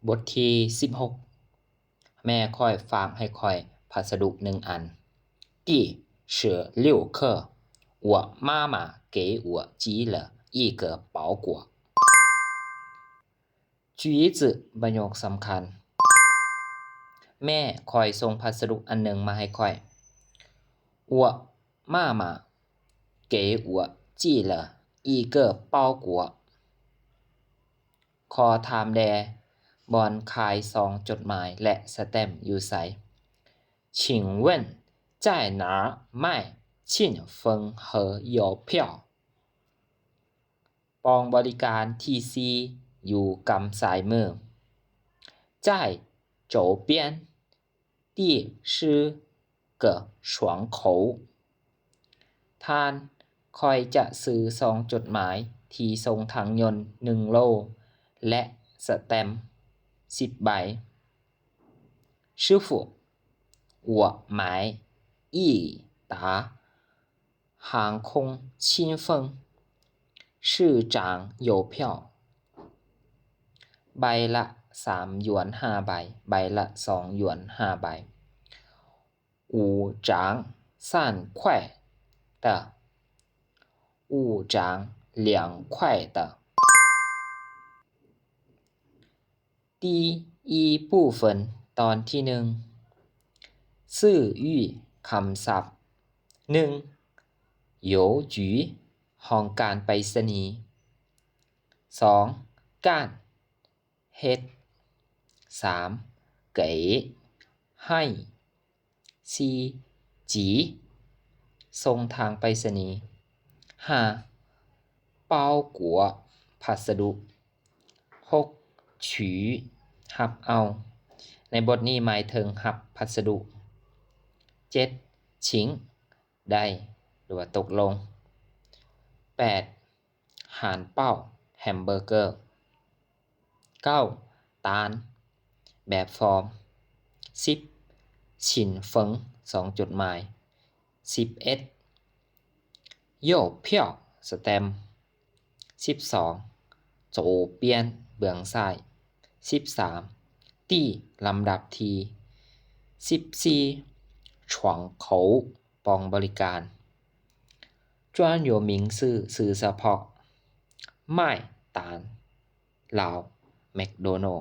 ບົດທີສິບຫົກ ແມ່ຂ້ອຍຝາກໃຫ້ຂ້ອຍພັດສະດຸໜຶ່ງອັນ. 第十六课，我妈妈给我寄了一个包裹。 句子 ປະໂຫຍກສຳຄັນ. ແມ່ຂ້ອຍສົ່ງພັດສະດຸອັນໜຶ່ງມາໃຫ້ຂ້ອຍ. 我妈妈给我寄了一个包裹. ຂໍຖາມແດ່ ບ່ອນຂາຍຊອງຈົດໝາຍ ແລະ ສະແຕັມຢູ່ໃສ? 请问在哪儿卖信封和邮票？ ປ່ອງບໍລິການທີສີ່ ຢູ່ກຳຊ້າຍມື. 在左边第四个窗口. ທ່ານ, ຂ້ອຍຈະຊື້ຊອງຈົດໝາຍທີ່ສົ່ງທາງຍົນໜຶ່ງໂລ ແລະ ສະແຕັມສິບໃບ. 师傅, 我买一沓 航空信封，四张邮票，ໃບລະສາມຢວນຫ້າໃບ, ໃບລະສອງຢວນຫ້າໃບ. 五张三块的，五张两块的。 第一部分 ຕອນທີໜຶ່ງ ซื่ອຍຄຳສັບ. ໜຶ່ງ 邮局 ຫ້ອງການໄປສະນີ. ສອງ 干 ເຮັດ. ສາມ 给 ໃຫ້. ສີ່ 寄 ສົ່ງທາງໄປສະນີ. ຫ້າ 包裹 ພັດສະດຸ. ຫົກ 取 ຮັບເອົາ. ໃນບົດນີ້ໝາຍເຖິງຮັບພັດສະດຸ. ເຈັດ 请 ໄດ້ ຫຼືວ່າຕົກລົງ. ແປດ 汉堡 ແຮມເບີເກີ. ເກົ້າ 单 ແບບຟອມ. ສິບ 信封 ຊອງຈົດໝາຍ. ສິບເອັດ 邮票 ສະແຕັມ. ສິບສອງ 左边 ເບື້ອງຊ້າຍ. ສິບສາມ 第 ລຳດັບທີ. ສິບສີ່ 窗口 ປ່ອງບໍລິການ. 专有名词 ຊື່ສະເພາະ. 麦当劳 ແມັກໂດນັລ.